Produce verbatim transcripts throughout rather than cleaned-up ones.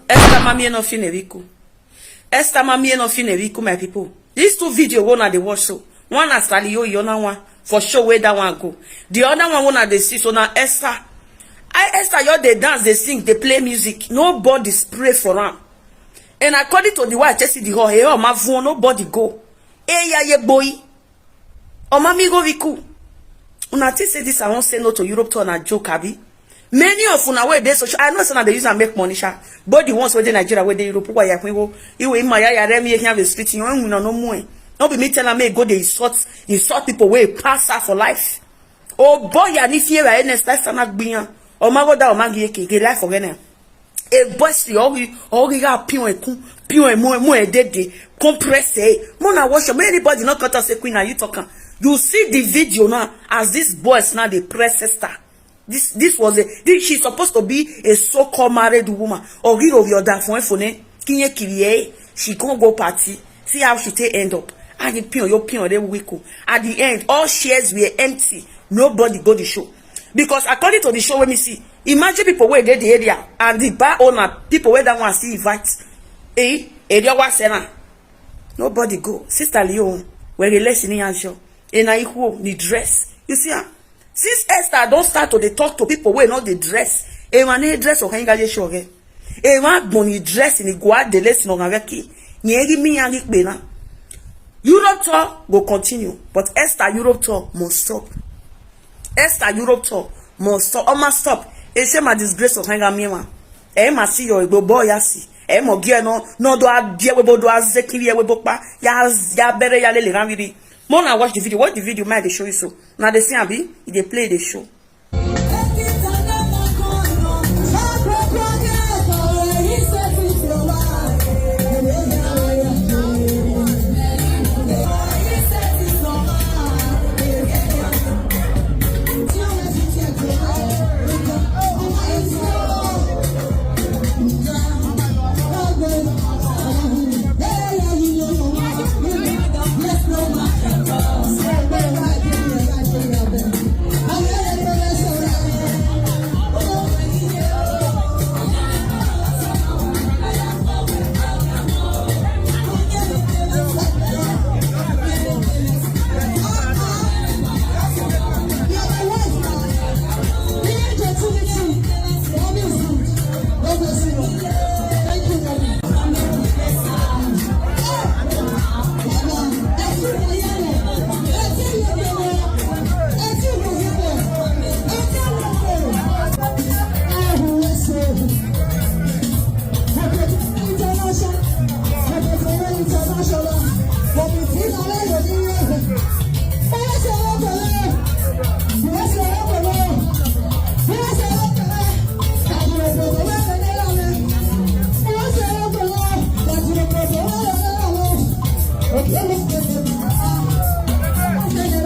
Esther Mamie no fin eviku. Esther Mamie no fin eviku, my people. These two video wey una dey watch so, one na Sally Oyo na one for show wey that one go. The other one wey una dey see so na Esther. I Esther, you dey dance, dey sing, dey play music. Nobody spray for am. And according to the way I just see the hall, hey, oh, my phone, nobody go. Hey, yeah, yeah, boy. Oh, mommy, go be cool. Una think say this I won't say no to Europe tour na joke, abi? Many of una wey dey social, I know say na dey use am make money, sha. But the ones wey dey Nigeria, wey dey Europe, why you go? You in my yaya, remi, you have a street, you ain't no more. No be me tell am, make go dey insult, insult people wey pass her for life. Oh boy, ya ni fear, I next life, sana gbiyan. Oh my God, oh my God, get life for now. A boy, see, all we, all we got pion and kun, pion and more, more, and dead day. Compress, eh? Mona wash, make anybody not cut us a queen, are you talking? You see the video now, as this boys now, they press sister. This, this was a, this, she's supposed to be a so-called married woman. Or give of your dad for phone, eh? Kinye kirie, she can't go party. See how she take end up. And the pion, your pion, they weak. At the end, all chairs were empty. Nobody go the show. Because according to the show, when we see, imagine people where they the area and the bar owner, people where that one see invite. Eh? Area was sena. Nobody go. Sister Leon, where the lesson in answer. And I who the dress. You see, ah? Since Esther don't start to dey talk to people wey no dey dress, e wan na dress o kan gaje show ge. E wan gbon ni dress ni gwa de le sino gan veki. Ni egi mi yan pe na. Europe tour go continue, but Esther Europe tour must stop. Esther Europe tour must stop. O ma stop. E se ma disgrace o kan ga mi wa. E ma si yo igbo boy ya si. E mo gi e no, no do a die we bo do a zeki ye we bo pa. Ya, ya bere ya lele ran viri. More na watch the video. Watch the video, might dey show you so. Now they see abi, e dey play the show.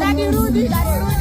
Daddy Rudy, Daddy Rudy.